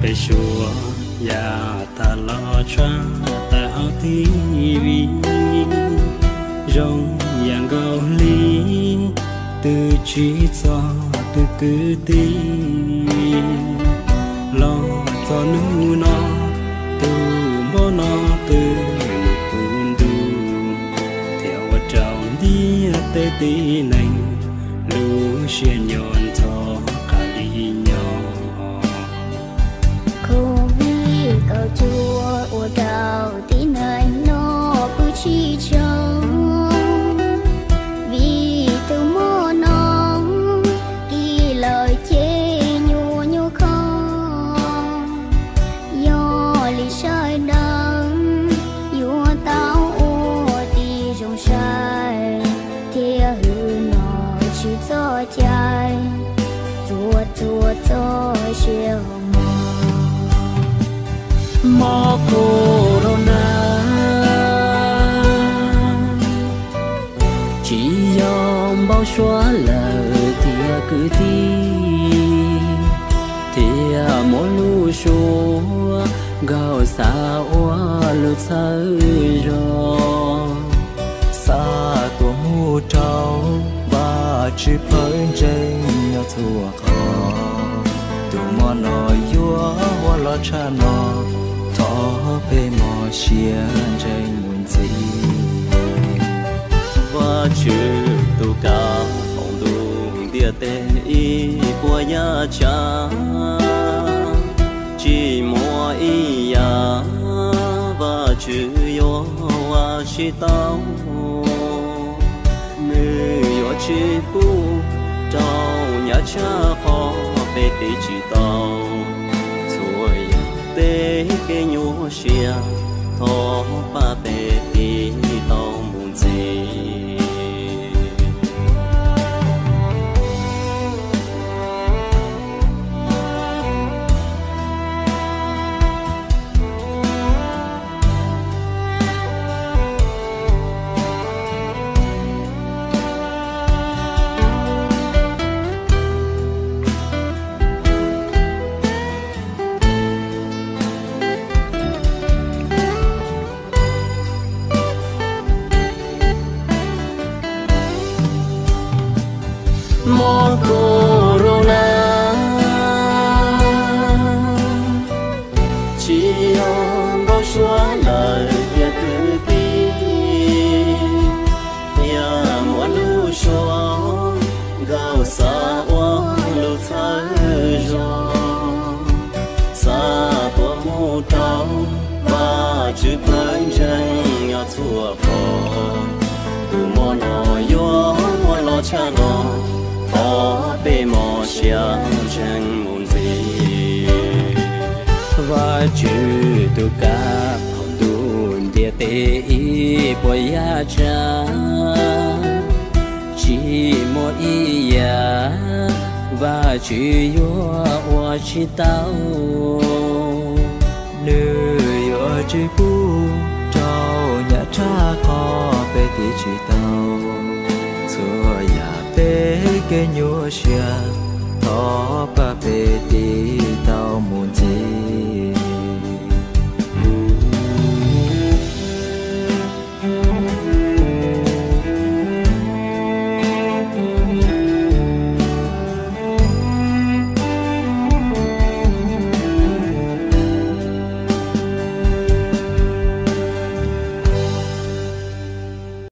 Suav yam tas los tshaj tawm hauv T V, zoo yam nkaus li twb tsis txog tus kwv tij. Los txog hnub no, tus mob no twb mus puv ntuj, thiaj ua rau ntiaj teb tib neeg lub siab nyuaj ntxhov qab li nyob. Covid kaum cuaj ua rau tib neeg noj pw tsis tsau, vim tus mob no kis lawm ces nyuaj nyuaj kho. Yog li sawv daws yuav tau ua tib zoo saib thiab hwm nom tsis txoj cai, txhua txhua txoj sia hauv mos. Mob corona tsis yog npau suav lawm tiag kwv tij, thiaj muaj lub suab nkaum xav ua lub txhawb zog. Xav tuav mus rau Vajtswv pawg ntseeg nyob txhua qhov. Tus mob no yuav ua los tshaj no, thov peb mos siab ntseeg mus ntxiv. Vajtswv tus kav hauv ntuj ntiaj teb ib puas yam tsav, tsis muaj ib yam Vajtswv yuav ua tsis tau. Nws yuav tsis pub rau nyab tshaj qhov peb tiv tsis tau. Txhua yam teb kev nyuaj siab, thov pab peb tiv tau mus ntxiv. Mob corona tsis yog npau suav lawm tiag kwv tij, thiaj muaj lub suab nkaum xav ua lub txhawb zog. Xav tuav mus rau Vajtswv pawg ntseeg nyob txhua qhov. Tus mob no yuav ua los tshaj no, thov peb mos siab ntseeg mus ntxiv. Vajtswv tus kav hauv ntuj ntiaj teb ib puas yam tsav, tsis muaj ib yam Vajtswv yuav ua tsis tau. Nws yuav tsis pub rau nyab tshaj qhov peb tiv tsis tau. Txhua yam teb kev nyuaj siab, thov pab peb tiv